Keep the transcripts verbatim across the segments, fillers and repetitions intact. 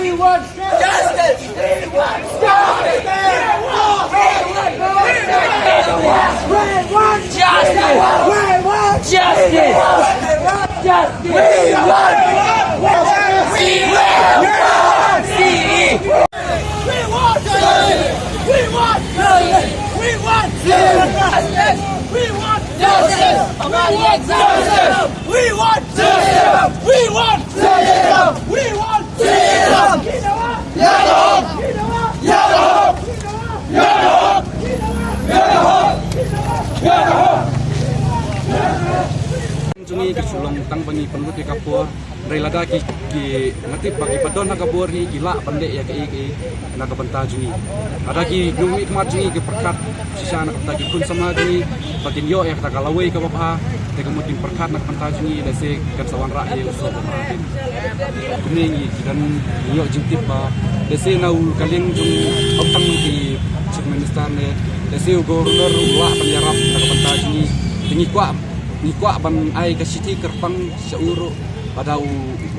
We want justice! We want justice! We want justice! We want justice! We want justice! We want justice! We want justice! We want justice! We want justice! We want justice! We want justice! We want justice! We want justice! We want justice! We want justice! We want Jong ngi ka shu long tang ba ngi pynlut ïa ka por. Hynrei lada ki, ki, nga tip ba ki ba don ha ka bor hi ki lah ban leh ïa kaei kaei na ka bynta jong ngi. Lada ki nongmihkhmat jong ngi ki pyrkhat shisha na ka bynta ki khun samla jong ngi ba kin ïoh ïa kata ka lawei kaba bha, te ka mut kin pyrkhat na ka bynta jong ngi, lehse kan sa wanrah ïa u soh ba bha. Kumne ngi ki don, ngi ïoh jingtip ba lehse na u ka liang jong, ym tang ki Chief Minister ne, lehse u Governor u lah ban ïarap na ka bynta jong ngi. Te ngi kwah, ngi kwah ban ai ka shithi kyrpang sha u ruh, lada u,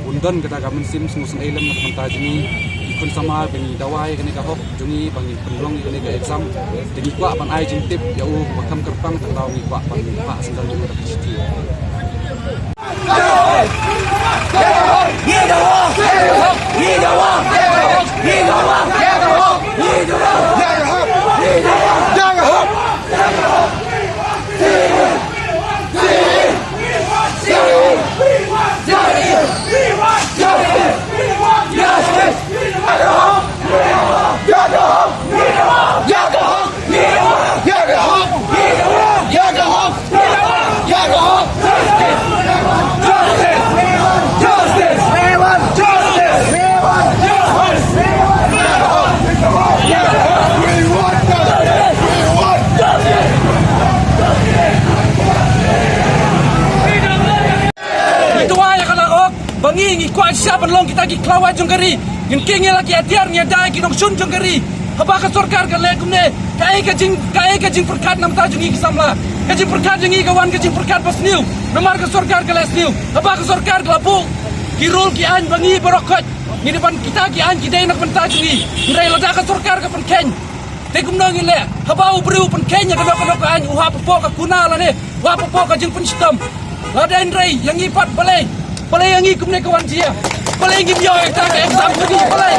un don kata ka mynsiem sngewsynei lem na ka bynta jong ngi ki khun samla, ba ngi dawa ïa kane ka hok jong ngi, ba ngin pynlong ïa kane ka exam. Te ngi kwah ban ai jingtip ïa u ba kham kyrpang, tang daw ngi kwah ban phah sngewdon ïa u da ka shithi. Ngi dawa ïa ka la ok ba ngi, ngi kwah shisha ban long kita ki khlawait jong ka ri. Ngin kieng ïa la ki atiar, ngi ïada ïa ki nongshun jong ka ri. Haba ka sorkar ka leh kumne, kaei ka jing, kaei ka jingpyrkhat na ka bynta jong ngi ki samla? Ka jingpyrkhat jong ngi ka wan ka jingpyrkhat ba sniew, namar ka sorkar ka leh sniew. Haba ka sorkar ka la buh ki rule ki aiñ ba ngi baroh khoit, ngi dei ban, kita ki aiñ ki dei na ka bynta jong ngi. Hynrei lada ka sorkar ka pynkheiñ, te kumno ngin leh? Haba u briew u pynkheiñ ïa kano kano ka aiñ, u hap hapoh ka kuna lane u hap hapoh ka jingpynshitom. Lada hynrei ïa ngi pat, balei, balei ïa ngi kumne ka wan jia? Balei ngim ïoh ïa ka exam ka ngi, balei?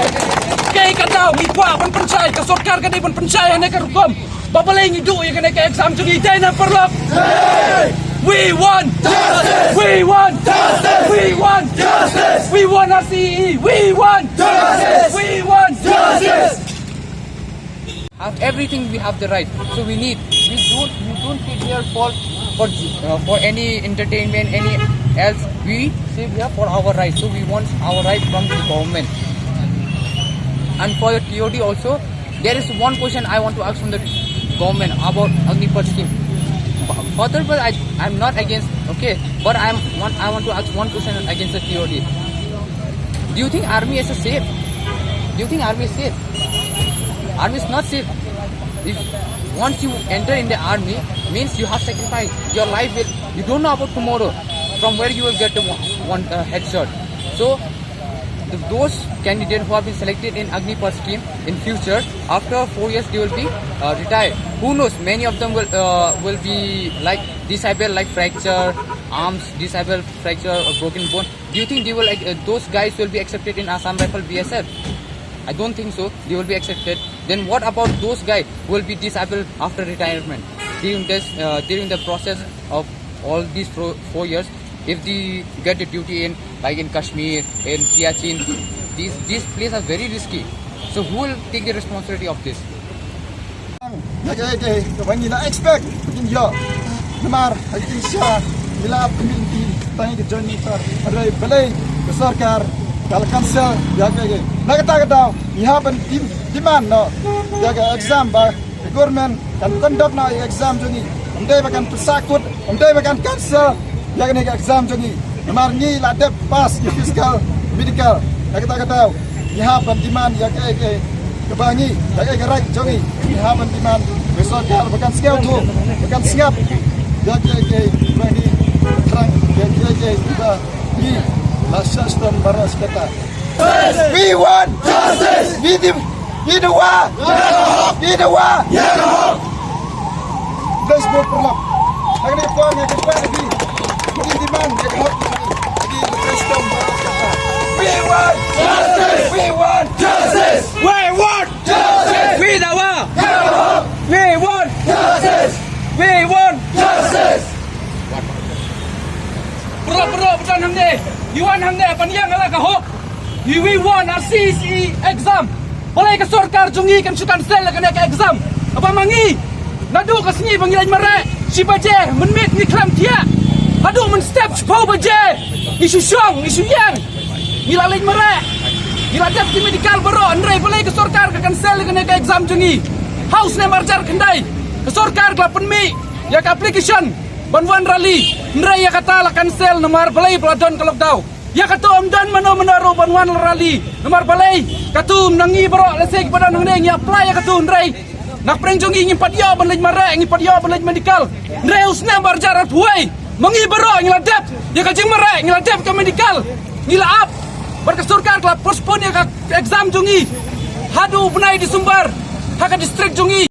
Kaei ka daw? Ngi kwah ban pynshai, ka sorkar ka dei ban pynshai ha kane ka rukom. Ba balei ngi duh ïa kane ka exam jong ngi? Dei na paralok. We want justice! We want justice! We want justice! We want R C E! We want justice! We want justice! Have everything, we have the right. So we need, we don't, we don't sit here for, for, uh, for any entertainment, any else. We sit here for our right. So we want our right from the government. And for the T O D also, There is one question I want to ask from the government about Agnipath scheme. Further, but I, I'm not against, okay, but I'm one, I want to ask one question against the T O D. Do you think army is a safe? Do you think army is safe? Army is not safe. If once you enter in the army, means you have sacrificed your life. Will, you don't know about tomorrow, from where you will get the one, one uh, headshot. So the, those candidates who have been selected in Agnipath scheme in future, after four years they will be uh, retired. Who knows? Many of them will uh, will be like disabled, like fracture arms, disabled, fracture, or broken bone. Do you think they will uh, those guys will be accepted in Assam Rifle B S F? I don't think so. They will be accepted. Then what about those guys who will be disabled after retirement during this uh, during the process of all these four, four years? If they get the duty in, like, in Kashmir, in Siachen, these these places are very risky. So who will take the responsibility of this? Ïa kaei kaei kaba ngi la expect ba kin ïoh. Namar ha ki sha ngi la ap community tang ïa ka joint venture. Hynrei balei ka sorkar ka la cancel ïa kaei kaei. Na kata ka daw ngi hap ban demand noh ïa ka exam ba ka government kan conduct noh ïa ka exam jong ngi. Ym dei ba kan pynsah kut, ym dei ba kan cancel ïa kane ka exam jong ngi. Namar ngi la dep pass ïa physical, medical. Na kata ka daw ngi hap ban demand ïa kaei kaei kaba ngi, ïa kaei ka right jong ngi. Ngi hap ban demand ka sorkar ba kan sngewthuh, ba kan sngap ïa kaei kaei kaba ngi, ïa kaei kaei kaba ngi la shah shitom baroh shi katta. We want justice. We de-, we de-, wa. We de-, wa. Please vote for love. Lagi ni puan yang kita lagi. Ini demand yang hak ini. Ini request dong. We want justice. We want justice. We want justice. We de-, wa. We want justice. We want justice. Bro, bro, bukan hamne. Iwan hamne apa ni yang ala kahok. We want our C E C E exam. Balei ka sorkar jong ngi kan shu cancel ïa kane ka exam? Haba ma ngi naduh ka sngi ba ngi leit mareh shi baje mynmiet ngi khlem thiah haduh mynstep shiphew baje ngi shu shong ngi shu ïeng. Ngi la leit mareh, ngi la dep ki medical baroh, hynrei balei ka sorkar ka cancel ïa kane ka exam jong ngi? Ha u snem arhajar khyndai ka sorkar ka la pynmih ïa ka application ban wan rally, hynrei ïa kata la cancel namar balei ba la don ka lockdown. Ïa katu ym don mano mano ruh ban wan rally. Namar balei? Katu na ngi baroh lehse kiba don hangne ngi apply ïa katu, hynrei na pdeng jong ngi ngim pat ïoh ban leit mareh, ngim pat ïoh ban leit medical. Hynrei u snem arhajar arphew wei ma ngi baroh ngi la dep ïa ka jingmareh, ngi la dep ka medical. Ngi la ap bad ka sorkar ka la postpone ïa ka exam jong ngi haduh u bnai December ha ka district jong ngi.